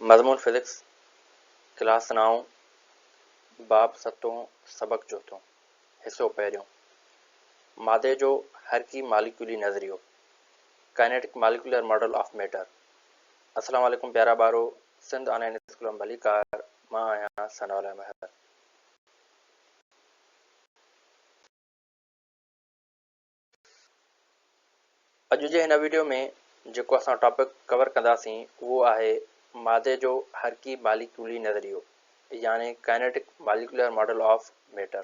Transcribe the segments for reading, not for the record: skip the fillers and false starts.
مضمون physics, class نائون، باب ستون، سبق چوٿون، حصو پهريون، مادي جو حرڪي ماليڪيولي نظريو، Kinetic Molecular Model of Matter، السلام عليڪم پيارا ٻارو، سنڌ آن لائين اسڪول ۾ ڀليڪار، مان آهيان ثناء الله مهر. اڄ جي هن ويڊيو ۾ جيڪو اسان ٽاپڪ ڪور ڪنداسين اهو آهي مادي جو حرڪي ماليڪيولي نظريو يعني Kinetic Molecular Model of Matter.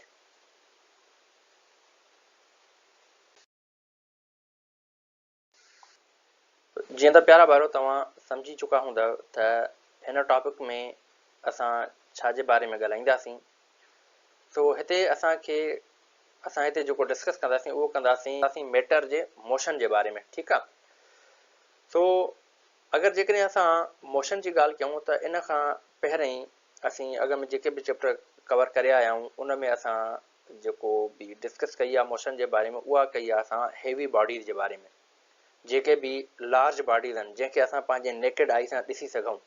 جيئن ته پيارا ٻارو توهان سمجهي چڪا هوندؤ ته هن ٽاپڪ ۾ اسان ڇا جي باري ۾ ڳالهائينداسين سو هتي اسان کي اسان هتي جيڪو ڊسڪس ڪنداسين اهو ڪنداسين ميٽر جي موشن جي باري ۾ ٺيڪ آ سو اگر جيڪڏهن اسان موشن جي ڳالهه ڪيون ته ان کان پهرين اسين اڳ ۾ جيڪي به چيپٽر ڪور ڪري آيا آهيون ان ۾ اسان جيڪو به ڊسڪس ڪئي آ موشن جي باري ۾ اها ڪئي آ اسان هيوي باڊيز جي باري ۾ جيڪي به لارج باڊيز آهن جنهن کي اسان پنهنجي نيڪڊ آئي سان ڏسي سگهون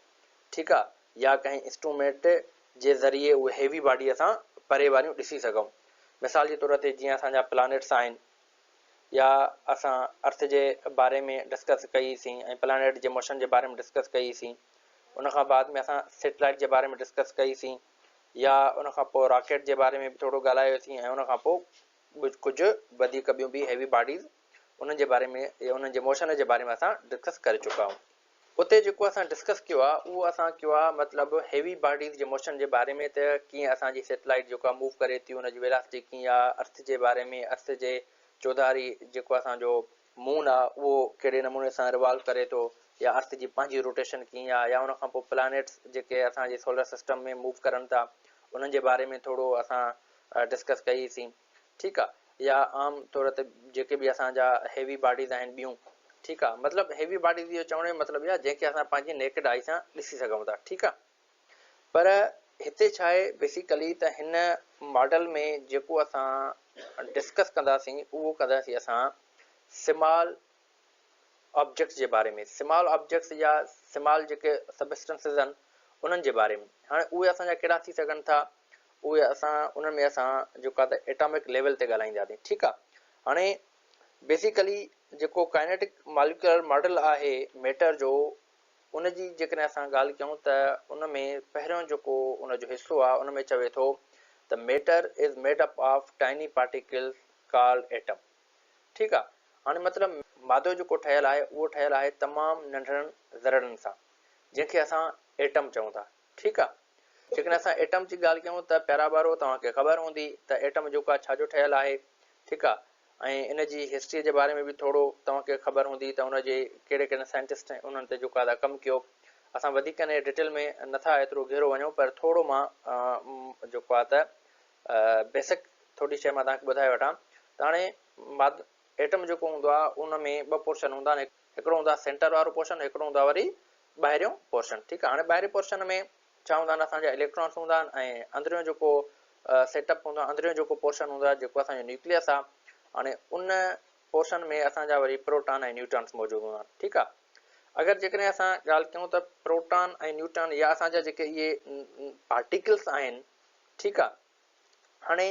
ٺيڪ آ يا ڪنهن انسٽرومينٽ جي ذريعي اهي هيوي باڊي اسان پري واريون ڏسي سگهون. مثال جي طور تي جيئن اسان جا پلانيٽس آهن يا اسان ارٿ جي باري ۾ ڊسڪس ڪئي سين ۽ پلانيٽ جي موشن جي باري ۾ ڊسڪس ڪئي سين ان کان بعد ۾ اسان سيٽلائيٽ جي باري ۾ ڊسڪس ڪئي سين يا ان کان پوء راڪيٽ جي باري ۾ به ٿورو ڳالهايو سين ۽ ان کان پوء ڪجهه وڌيڪ ٻيون به هيوي باڊيز انهن جي باري ۾ يا انهن جي موشن جي باري ۾ اسان ڊسڪس ڪري چڪا آهيون. اتي جيڪو اسان ڊسڪس ڪيو آ اهو اسان ڪيو آ مطلب هيوي باڊيز جي موشن جي باري ۾ ته ڪيئن اسان جي سيٽلائيٽ جيڪو آ موو ڪري ٿي ان جي ويلاسٽي ڪيئن آ ارٿ جي باري ۾ ارٿ جي چوڌاري جيڪو اسان جو مون آ اهو ڪهڙي نموني سان ريوالو ڪري ٿو يا ارٿ جي پنهنجي روٽيشن ڪيئن آ يا ان کان پوء پلانيٽس جيڪي اسان جي سولر سسٽم ۾ موو ڪرن ٿا انهن جي باري ۾ ٿورو اسان ڊسڪس ڪئي سين. ٺيڪ آ يا عام طور تي جيڪي به اسان جا هيوي باڊيز آهن ٻيون ٺيڪ آ مطلب هيوي باڊيز جو چوڻ جو مطلب اهو آ جنهن کي اسان پنهنجي نيڪڊ آئي سان ڏسي سگهون ٿا ٺيڪ آ پر هتي ڇا آهي بيسيڪلي ته هن ماڊل ۾ جيڪو اسان ڊسڪس ڪنداسين اهو ڪنداسين اسان سمال آبجيڪٽس جي باري ۾ سمال آبجيڪٽس يا سمال جيڪي سبسٽنسز آهن انهن جي باري ۾ هاڻي اهي اسان جا ڪهڙا ٿي سگهن ٿا اهي اسان انهن ۾ اسان جيڪو آهي ته ايٽامڪ ليول تي ڳالهائينداسين ٺيڪ آهي هاڻي بيسيڪلي جيڪو ڪائنيٽڪ ماليڪيولر ماڊل آهي ميٽر جو ان جي جيڪڏهن اسان ڳالهه ڪيون ته ان ۾ پهريون جيڪو ان جو حصو آهي ان ۾ چوي ٿو ته matter is made up of tiny particles called atom ٺيڪ آ هاڻي مطلب مادو جيڪو ٺهيل آهي اهو ٺهيل آهي تمام ننڍڙن ذرڙن سان جنهن کي اسان ايٽم چئون ٿا ٺيڪ آ جيڪڏهن اسان ايٽم جي ڳالهه ڪيون ته پيارا ٻارو توهان کي خبر هوندي ته ايٽم جيڪو آ ڇا جو ٺهيل آهي ٺيڪ آ ۽ ان جي هسٽري جي باري ۾ به ٿورو توهان کي خبر هوندي ته ان جي ڪهڙي ڪهڙن سائنٽسٽ انهن تي جيڪو آ ڪم ڪيو اسان وڌيڪ ان ڊيٽيل ۾ نٿا ايترو گهرو وڃون پر ٿورو مان جيڪو آ ته بيسڪ ٿوري شيء مان توهان کي ٻڌائي وٺان ته هاڻي ماد ايٽم جيڪو هوندو آهي ان ۾ ٻه پورشن هوندا آهن هڪڙو هوندو آهي سينٽر وارو پورشن هڪڙو هوندو آهي وري ٻاهريون پورشن ٺيڪ آهي هاڻي ٻاهرين پورشن ۾ ڇا هوندا آهن اسان جا اليڪٽرانس هوندا آهن ۽ اندريون جيڪو سيٽ اپ هوندو آهي اندريون جيڪو پورشن هوندو آهي جيڪو اسان جو نيوڪليس آهي هاڻي ان پورشن ۾ اسان جا وري پروٽان ۽ نيوٽرانس موجود هوندا آهن ٺيڪ آهي اگر جيڪڏهن اسان ڳالهه ڪيون ته پروٽان ۽ نيوٽران يا اسان جا جيڪي اهي پارٽيڪلس آهن ٺيڪ آ هاڻي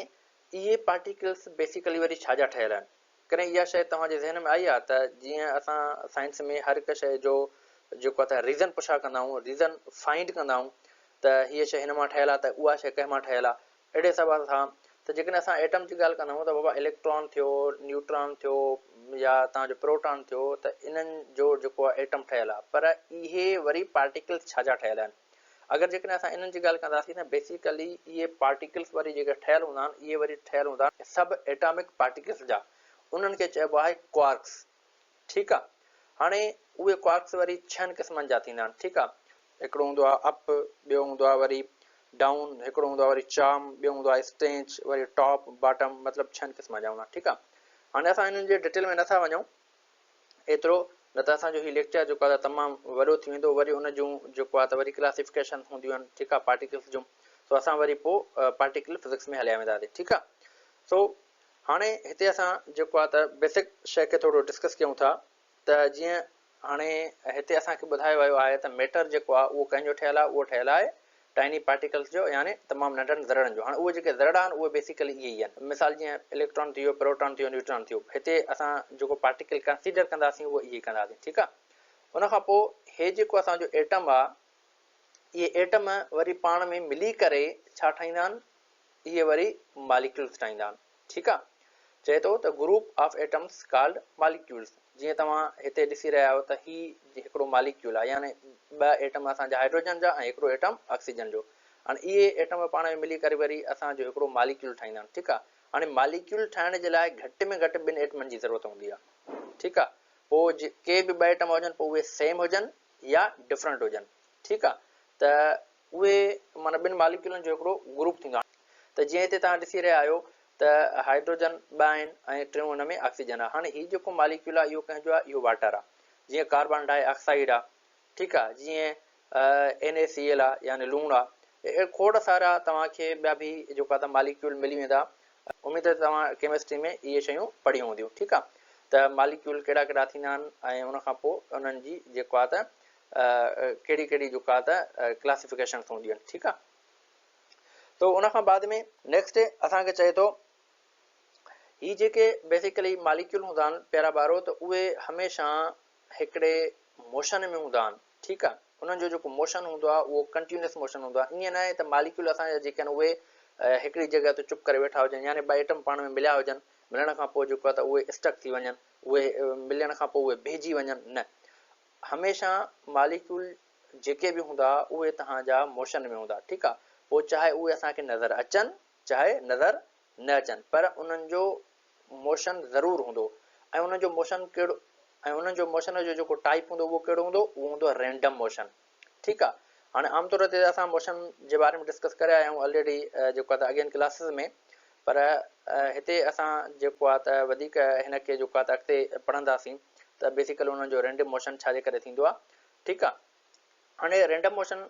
اهي پارٽيڪلس بيسيڪلي وري ڇا جا ٺهيل آهن؟ ڪڏهن اها شيء توهان جي ذهن ۾ آئي آ ته جيئن اسان سائنس ۾ هر هڪ شيء جو جيڪو آ ته ريزن پڇا ڪندا آهيون ريزن فائنڊ ڪندا آهيون ته هيء شيء هن مان ٺهيل آ ته اها شيء ڪنهن مان ٺهيل آ اهڙي حساب سان ته جيڪڏهن اسان ايٽم جي ڳالهه ڪندا آهيون ته بابا اليڪٽران ٿيو نيوٽران ٿيو يا توهان جو پروٽان ٿيو ته انهن جو جيڪو آ ايٽم ٺهيل آ پر اهي وري پارٽيڪلس ڇا جا ٺهيل آهن؟ اگر جيڪڏهن اسان انهن جي ڳالهه ڪنداسين ته بيسيڪلي اهي پارٽيڪلس وري جيڪي ٺهيل هوندا آهن اهي وري ٺهيل هوندا آهن سب ايٽامڪ پارٽيڪلس جا انهن کي چئبو آهي ڪوارڪس ٺيڪ آ هاڻي اهي ڪوارڪس وري ڇهن قسمن جا ٿيندا آهن ٺيڪ آ هڪڙو هوندو آهي اپ ٻيو هوندو آهي وري ڊائون هڪڙو هوندو آهي وري چارم ٻيو هوندو آهي اسٽرينج وري ٽاپ باٽم مطلب ڇهن قسمن جا هوندا آهن ٺيڪ آ هاڻي اسان انهن جي ڊيٽيل ۾ نٿا وڃون ايترو نه ته اسان جو هي ليڪچر جيڪو آهي تمام وڏو ٿي ويندو وري ان جون جيڪو آهي ته وري ڪلاسيفڪيشن هونديون آهن ٺيڪ آهي پارٽيڪلس جون سو اسان وري پوء پارٽيڪل فزڪس ۾ هليا وينداسين ٺيڪ آهي سو هاڻي هتي اسان جيڪو آهي ته بيسڪ شيء کي ٿورو ڊسڪس ڪيون ٿا ته جيئن هاڻي هتي اسان کي ٻڌايو ويو آهي ته ميٽر جيڪو آهي اهو ڪنهن جو ٺهيل آهي، اهو ٺهيل آهي ٽائني پارٽيڪلز جو يعني تمام ننڍن ذرڙن جو. هاڻي اهي جيڪي ذرڙا آهن اهي بيسيڪلي اهي ئي آهن. مثال جيئن اليڪٽران ٿي ويو، پروٽان ٿي ويو، نيوٽران ٿي ويو. هتي اسان جيڪو پارٽيڪل ڪنسيڊر ڪنداسين اهو اهي ئي ڪنداسين. ٺيڪ آهي. ان کان پوء هي جيڪو اسان جو ايٽم آهي اهي ايٽم وري پاڻ ۾ ملي ڪري ڇا ٺاهيندا آهن؟ اهي وري ماليڪيولز ٺاهيندا آهن. ٺيڪ آ. چئي ٿو ته group of atoms called molecules جيئن توهان هتي ڏسي رهيا آهيو ته هي هڪڙو ماليڪيول آهي يعني ٻه ايٽم اسان جا هائيڊروجن جا ۽ هڪڙو ايٽم آڪسيجن جو. هاڻي اهي ايٽم پاڻ ۾ ملي ڪري وري اسان جو هڪڙو ماليڪيول ٺاهيندا آهن. ٺيڪ آ. هاڻي ماليڪيول ٺاهڻ جي لاء گهٽ ۾ گهٽ ٻن ايٽمن جي ضرورت هوندي آ. ٺيڪ آ. پوء ڪي به ٻه ايٽم هجن پوء اهي سيم هجن يا ڊفرنٽ هجن. ٺيڪ آ. ته اهي معنيٰ ٻن ماليڪيولن جو هڪڙو گروپ ٿيندو آهي ته جيئن هتي توهان ڏسي رهيا آهيو ته هائيڊروجن ٻه آهن ۽ ٽيون ان ۾ آڪسيجن آهي. هاڻي هي جيڪو ماليڪيول آهي اهو ڪنهن جو آهي؟ اهو واٽر آهي. جيئن ڪاربان ڊاء آڪسائيڊ آهي، ٺيڪ آهي، جيئن اين اي سي ايل آهي يعني لوڻ آهي. اهڙا کوڙ سارا توهان کي ٻيا به جيڪو آهي ته ماليڪيول ملي ويندا. اميد ته توهان ڪيمسٽري ۾ اهي شيون پڙهيون هونديون، ٺيڪ آهي، ته ماليڪيول ڪهڙا ڪهڙا ٿيندا آهن ۽ ان کان پوء انهن جي جيڪو آهي ته ڪهڙي ڪهڙي جيڪا ته ڪلاسيفڪيشنس هونديون آهن ٺيڪ آ تو ان کان بعد ۾ نيڪسٽ اسان کي چئي ٿو هي جيڪي بيسيڪلي ماليڪيول هوندا آهن پيارا ٻارو ته اهي هميشه هڪڙي موشن ۾ هوندا آهن ٺيڪ آ انهن جو جيڪو موشن هوندو آهي اهو ڪنٽينيوس موشن هوندو آهي ائين نه آهي ته ماليڪيول اسان جا جيڪي آهن اهي هڪڙي جڳهه تي چپ ڪري ويٺا هجن يعني ٻه ايٽم پاڻ ۾ مليا هجن ملڻ کان پوء جيڪو آهي ته اهي اسٽڪ ٿي وڃن اهي ملڻ کان پوء اهي بيهجي وڃن نه هميشه ماليڪيول جيڪي به هوندا اهي توهان جا موشن ۾ هوندا ٺيڪ آ پوء چاهي اهي اسان کي نظر اچن چاهي نظر نه اچن پر انهن جو موشن ضرور هوندو ۽ انهن جو موشن ڪهڙو ۽ انهن جو موشن جو جيڪو ٽائپ هوندو اهو ڪهڙو هوندو اهو هوندو رينڊم موشن ٺيڪ آ هاڻي عام طور تي اسان موشن جي باري ۾ ڊسڪس ڪري آيا آهيون الريڊي جيڪو آ ته اڳين ڪلاسز ۾ پر هتي اسان جيڪو آ ته وڌيڪ هن کي جيڪو آ ته اڳتي پڙهنداسين ته بيسيڪلي انهن جو رينڊم موشن ڇا جي ڪري ٿيندو آ ٺيڪ آ هاڻي رينڊم موشن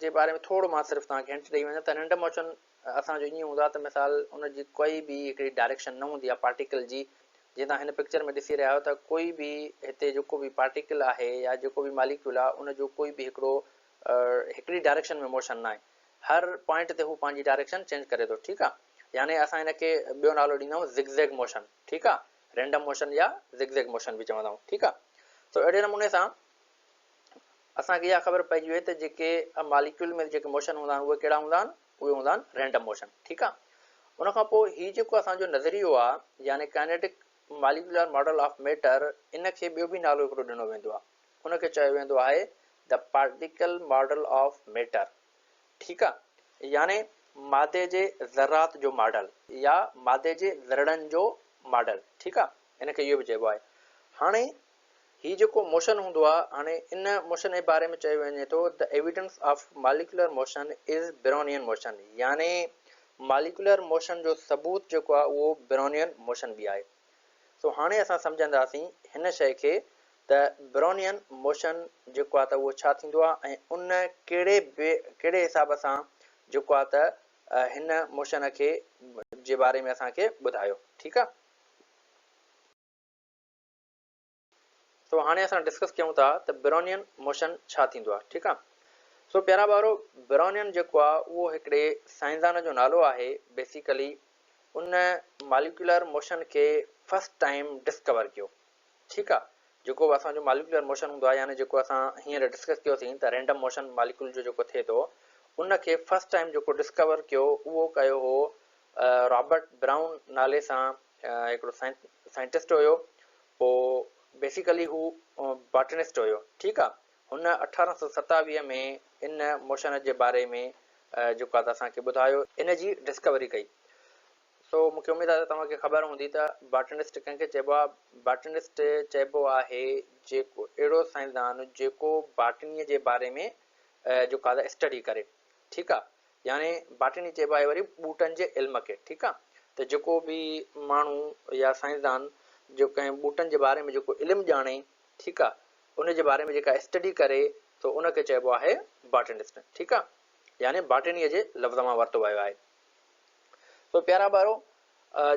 جي باري ۾ ٿورو مان صرف توهان کي هنٽ ڏئي وڃان ته رينڊم موشن اسان جو ائين هوندو آ ته مثال ان جي ڪوئي به هڪڙي ڊائريڪشن نه هوندي آ پارٽيڪل جي جيئن توهان هن پڪچر ۾ ڏسي رهيا آهيو ته ڪوئي به هتي جيڪو به پارٽيڪل آهي يا جيڪو به ماليڪيول آ ان جو ڪوئي به هڪڙو هڪڙي ڊائريڪشن ۾ موشن ناهي هر پوائنٽ تي هو پنهنجي ڊائريڪشن چينج ڪري ٿو ٺيڪ آ يعني اسان هن کي ٻيو نالو ڏيندا آهيون زگ زيگ موشن ٺيڪ آ رينڊم موشن يا زگ زيگ موشن به چوندا آهيون ٺيڪ آ سو اهڙي نموني سان اسان کي اها خبر پئجي وئي ته جيڪي ماليڪيول ۾ جيڪي موشن هوندا آهن اهي ڪهڙا هوندا آهن اهي هوندا آهن رينڊم موشن ٺيڪ آ ان کان پوء هي جيڪو اسان جو نظريو آ يعني kinetic molecular model of matter ان کي ٻيو به نالو هڪڙو ڏنو ويندو آ ان کي چيو ويندو آهي the particle model of matter ٺيڪ آ يعني مادي جي ذرات جو ماڊل يا مادي جي ذرڙن جو ماڊل ٺيڪ آ ان کي اهو به چئبو آهي هاڻي هي جيڪو موشن هوندو آ هاڻي ان موشن جي باري ۾ چيو وڃي ٿو the evidence of molecular motion is Brownian motion يعني ماليڪيولر موشن جو ثبوت جيڪو آ اهو برونين موشن به آهي سو هاڻي اسان سمجهنداسين هن شيء کي ته برونين موشن جيڪو آهي ته اهو ڇا ٿيندو آهي ۽ ان ڪهڙي به ڪهڙي حساب سان جيڪو آهي ته هن موشن کي جي باري ۾ اسان کي ٻڌايو ٺيڪ آهي. سو هاڻي اسان ڊسڪس ڪيون ٿا ته برونين موشن ڇا ٿيندو آهي ٺيڪ آهي. سو پيارا ٻارو برونين جيڪو آهي اهو هڪڙي سائنسدان جو نالو آهي بيسيڪلي ان ماليڪيولر موشن کي فرسٽ ٽائيم ڊسڪور ڪيو ٺيڪ آهي جيڪو به اسان جو ماليڪيولر موشن هوندو آهي يعني جيڪو اسان هينئر ڊسڪس ڪيوسين ته رينڊم موشن ماليڪيول جو جيڪو ٿئي ٿو ان کي فرسٽ ٽائيم جيڪو ڊسڪور ڪيو اهو ڪيو هو رابرٽ برائون نالي سان هڪڙو سائنٽسٽ هيو پوء بيسيڪلي هو باٽنسٽ هيو ٺيڪ آ هن 1827 ۾ ان موشن جي باري ۾ جيڪو آ ته اسان کي ٻڌايو ان جي ڊسڪوري ڪئي سو مونکي اميد آ ته توهان کي خبر هوندي ته باٽنسٽ ڪنهن کي چئبو آ باٽنسٽ چئبو آهي جيڪو اهڙو سائنسدان جيڪو باٽني جي باري ۾ جيڪو آ ته اسٽڊي ڪري ٺيڪ آ يعني باٽني چئبو آهي وري ٻوٽن جي علم کي ٺيڪ آ ته جيڪو به ماڻهو يا سائنسدان جو ڪنهن ٻوٽن جي باري ۾ جيڪو علم ڄاڻي ٺيڪ آ ان جي باري ۾ جيڪا اسٽڊي ڪري ته ان کي چئبو آهي باٽنسٽ ٺيڪ آ يعني باٽني جي لفظ مان ورتو ويو آهي سو پيارا ٻارو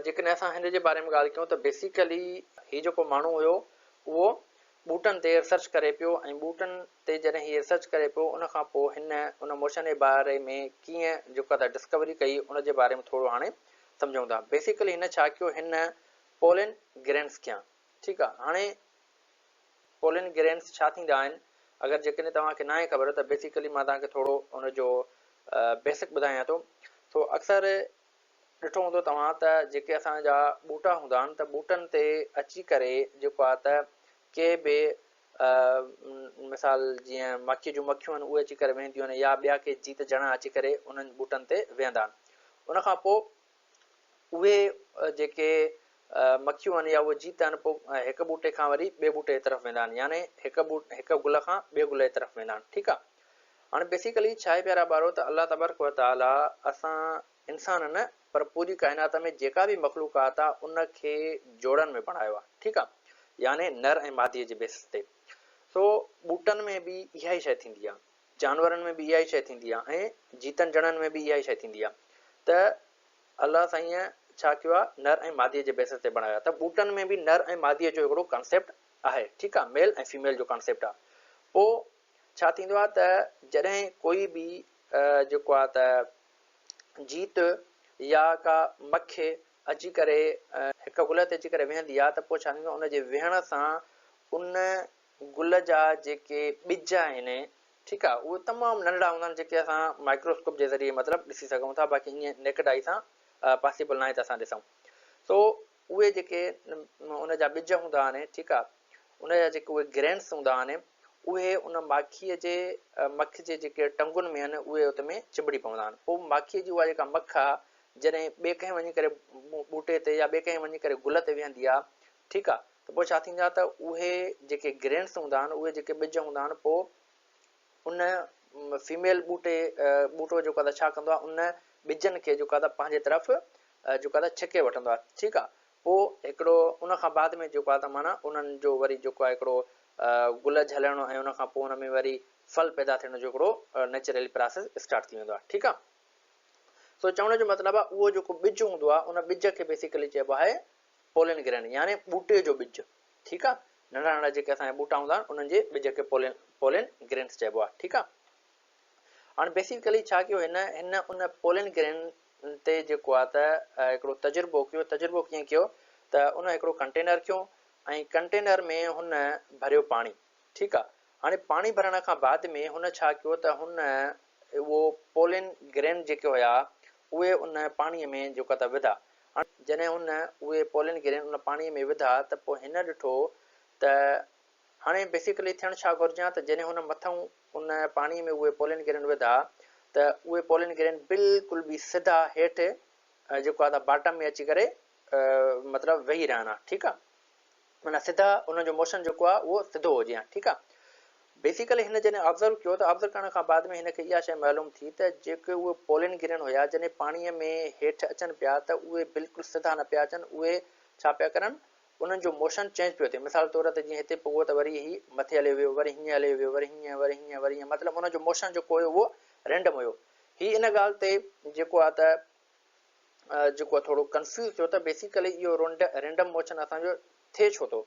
جيڪڏهن اسان هن جي باري ۾ ڳالهه ڪيون ته بيسيڪلي هي جيڪو ماڻهو هيو اهو ٻوٽن تي ريسرچ ڪري پيو ۽ ٻوٽن تي جڏهن هي ريسرچ ڪري پيو ان کان پوء هن ان موشن جي باري ۾ ڪيئن جيڪو آهي ڊسڪوري ڪئي ان جي باري ۾ ٿورو هاڻي سمجهون ٿا. بيسيڪلي هن ڇا ڪيو هن پولين گرينس کيان ٺيڪ آهي هاڻي پولين گرينس ڇا ٿيندا آهن اگر جيڪڏهن توهان کي ناهي خبر ته بيسيڪلي مان توهان کي ٿورو ان جو بيسڪ ٻڌايان ٿو. سو اڪثر ڏٺو هوندو توهان ته جيڪي اسان جا ٻوٽا هوندا آهن ته ٻوٽن تي اچي ڪري جيڪو آهي ته ڪي به مثال جيئن ماکيء جون مکيون آهن اهي اچي ڪري ويهنديون آهن يا ٻيا ڪي جيت جڻا اچي ڪري انهن ٻوٽن تي ويهندا آهن ان کان پوء اهي جيڪي مکيون آهن يا اهي جيت آهن پوء هڪ ٻوٽي کان وري ٻئي ٻوٽي جي طرف ويندا آهن يعني هڪ ٻوٽ هڪ گل کان ٻئي گل جي طرف ويندا آهن ٺيڪ آهي هاڻي بيسيڪلي ڇا آهي پيارا ٻارو ته الله تبارڪ وتعالي اسان انسان نه پر پوري ڪائنات ۾ جيڪا به مخلوقات آ ان کي جوڙن ۾ بڻايو آ ٺيڪ آ يعني نر ۽ مادي جي بيسس تي سو ٻوٽن ۾ به اها ئي شيء ٿيندي آ جانورن ۾ به اها ئي شيء ٿيندي آ ۽ جيتن جڻن ۾ به اها ئي شيء ٿيندي آ ته الله سائينء ڇا ڪيو آ نر ۽ مادي جي بيسس تي بڻايو آ ته ٻوٽن ۾ به نر ۽ مادي جو هڪڙو ڪانسيپٽ آهي ٺيڪ آ ميل ۽ فيميل جو ڪانسيپٽ آ پو ڇا ٿيندو آ ته جڏهن ڪوئي به جيڪو آ ته جيت يا ڪا مکي اچي ڪري هڪ گل تي اچي ڪري ويهندي آ ته پوء ڇا ٿيندو آ ان جي ويهڻ سان ان گل جا جيڪي ٻج آهن ٺيڪ آ اهي تمام ننڍڙا هوندا آهن جيڪي اسان مائڪروسڪوپ جي ذريعي مطلب ڏسي سگهون ٿا باقي ائين نيڪڊ آئي سان پاسيبل ناهي ته اسان ڏسون سو اهي جيڪي ان جا ٻج هوندا آهن ٺيڪ آ ان جا جيڪي اهي گرينس هوندا آهن اهي ان ماکيء جي مک جي جيڪي ٽنگن ۾ آهن اهي ات ۾ چنبڙي پوندا آهن پوء ماکيء جي اها جيڪا مک آ جڏهن ٻئي ڪنهن وڃي ڪري ٻوٽي تي يا ٻئي ڪنهن وڃي ڪري گل تي ويهندي آ ٺيڪ آ ته پوء ڇا ٿيندو آ ته اهي جيڪي گرينس هوندا آهن اهي جيڪي ٻج هوندا آهن پوء ان فيميل ٻوٽي ٻوٽو جيڪو آ ته ڇا ڪندو آ ان ٻجن کي جيڪو آ ته پنهنجي طرف جيڪو آ ته ڇڪي وٺندو آ ٺيڪ آ پوء هڪڙو ان کان بعد ۾ جيڪو آ ته معنيٰ انهن جو وري جيڪو آ هڪڙو گل جهلڻ ۽ ان کان پوء ان ۾ وري ڦل پيدا ٿيڻ جو هڪڙو نيچرلي پراسيس اسٽارٽ ٿي ويندو آ ٺيڪ آ سو چوڻ جو مطلب آ اهو جيڪو ٻج هوندو آ ان ٻج کي بيسيڪلي چئبو آهي پولين گرين يعني ٻوٽي جو ٻج ٺيڪ آ ننڍا ننڍا جيڪي اسان جا ٻوٽا هوندا آهن انهن جي ٻج کي پولين پولين گرينس چئبو آ ٺيڪ آ هاڻي بيسيڪلي ڇا ڪيو هن هن ان پولين گرين تي جيڪو آ ته هڪڙو تجربو ڪيو تجربو ڪيئن ڪيو ته ان هڪڙو ڪنٽينر کيو ۽ ڪنٽينر ۾ هن ڀريو پاڻي ٺيڪ آ هاڻي پاڻي ڀرڻ کان بعد ۾ هن ڇا ڪيو ته هن اهو پولين گرين جيڪي هيا اهي ان پاڻي ۾ جيڪو ته وڌا هاڻي جڏهن هن اهي پولين گرين ان پاڻي ۾ وڌا ته پوء هن ڏٺو ته هاڻي بيسيڪلي ٿيڻ ڇا گهرجي ها ته جڏهن هن مٿئون ان پاڻي ۾ اهي پولين گرين وڌا ته اهي پولين گرين بلڪل به سڌا هيٺ جيڪو آهي ته باٽم ۾ اچي ڪري مطلب ويهي رهن ها ٺيڪ آ معنيٰ سڌا انهن جو موشن جيڪو آهي اهو سڌو هجي ها ٺيڪ آ بيسيڪلي هن جڏهن آبزرو ڪيو ته آبزرو ڪرڻ کان بعد ۾ هن کي اها شيء معلوم ٿي ته جيڪي اهي پولين گرين هيا جڏهن پاڻي ۾ هيٺ اچن پيا ته اهي بلڪل سڌا نه پيا اچن اهي ڇا پيا ڪرن انهن جو موشن چينج پيو ٿئي مثال طور تي جيئن هتي پڳو ته وري هي مٿي هليو ويو وري هيئن هليو ويو وري هيئن وري هيئن وري هيئن مطلب ان جو موشن جيڪو هيو اهو رينڊم هيو هي ان ڳالهه تي جيڪو آهي ته جيڪو آهي ٿورو ڪنفيوز ٿيو ته بيسيڪلي اهو رينڊم موشن اسان جو ٿئي ڇو ٿو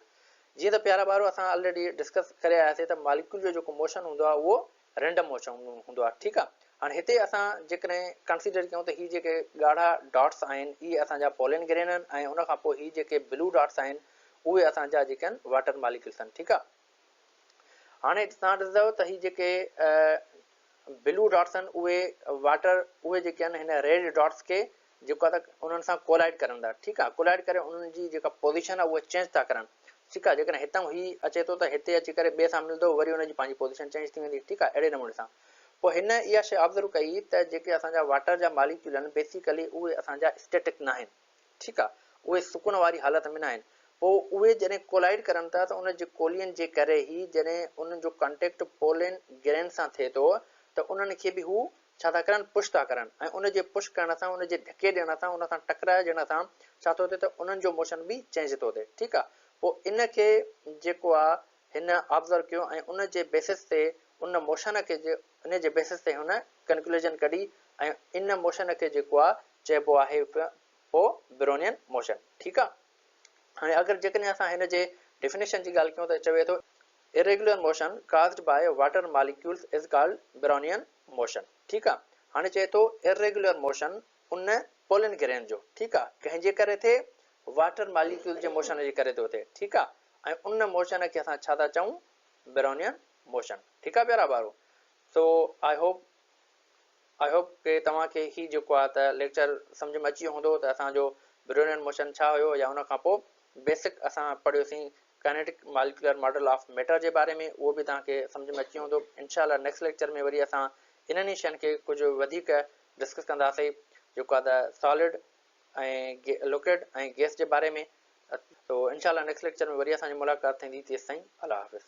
جيئن ته پيارا ٻارو اسان آلريڊي ڊسڪس ڪري آياسي ته ماليڪيول جو جيڪو موشن هوندو آهي اهو رينڊم موشن هوندو آهي ٺيڪ آهي هاڻي هتي اسان جيڪڏهن ڪنسيڊر ڪيون ته هي جيڪي ڳاڙها ڊاٽس آهن اهي اسان جا پولين گرين آهن ۽ ان کان پوء هي جيڪي بلو ڊاٽس آهن اهي اسان جا جيڪي آهن واٽر ماليڪيولس آهن ٺيڪ آهي هاڻي توهان ڏسندو ته هي جيڪي بلو ڊاٽس آهن اهي واٽر اهي جيڪي آهن هن ريڊ ڊاٽس کي جيڪو آهي ته انهن سان ڪولائيڊ ڪرن ٿا ٺيڪ آهي ڪولائيڊ ڪري انهن جي جيڪا پوزيشن آهي اها چينج ٿا ڪرن ٺيڪ آهي جيڪڏهن هتان هي اچي ٿو ته هتي اچي ڪري ٻئي سان ملندو وري ان جي پنهنجي پوزيشن چينج ٿي ويندي ٺيڪ آهي اهڙي نموني سان پوء هن اها شيء آبزرو ڪئي ته جيڪي اسان جا واٽر جا ماليڪيول آهن بيسيڪلي اهي اسان جا اسٽيٽڪ ناهن ٺيڪ آهي اهي سڪون واري حالت ۾ ناهن پوء اهي جڏهن ڪولائيڊ ڪرن ٿا ته ان جي ڪولين جي ڪري هي جڏهن انهن جو ڪانٽيڪٽ پولين گرين سان ٿئي ٿو ته انهن کي به هو ڇا ٿا ڪرن پش ٿا ڪرن ۽ ان جي پش ڪرڻ سان ان جي ڌڪي ڏيڻ سان ان سان ٽڪرائجڻ سان ڇا ٿو ٿئي ته انهن جو موشن به چينج ٿو ٿئي ٺيڪ آ پوء ان کي جيڪو آ هن آبزرو ڪيو ۽ ان جي بيسس تي ان موشن کي ان جي بيسس تي هن ڪنڪلوزن ڪڍي ۽ ان موشن کي جيڪو آ چئبو آهي پوء برونين موشن ٺيڪ آ هاڻي اگر جيڪڏهن اسان هن جي ڊيفينيشن جي ڳالهه ڪيون ته چوي ٿو. Irregular motion caused by water molecules is called Brownian motion ٺيڪ آ هاڻي چئي ٿو Irregular motion ان پولن گرين جو ٺيڪ آ ڪنهن جي ڪري ٿئي واٽر ماليڪيول جي موشن جي ڪري ٿو ٿئي ٺيڪ آ ۽ ان موشن کي اسان ڇا ٿا چئون برونين موشن ٺيڪ آ پيارا ٻارو سو I hope I hope ڪي توهان کي هي جيڪو آ ته ليڪچر سمجهه ۾ اچي ويو هوندو ته اسان جو برونين موشن ڇا هيو يا ان کان پوء بيسڪ اسان پڙهيوسين kinetic molecular model of matter جي باري ۾ اهو به توهان کي سمجهه ۾ اچي ويو هوندو انشاء الله نيڪسٽ ليڪچر ۾ وري اسان انهن ئي شين کي ڪجهه وڌيڪ ڊسڪس ڪنداسين جيڪو آ ته سالڊ ۽ لڪوڊ ۽ گيس جي باري ۾ تو انشاء الله نيڪسٽ ليڪچر ۾ وري اسان جي ملاقات ٿيندي تيستائين الله حافظ.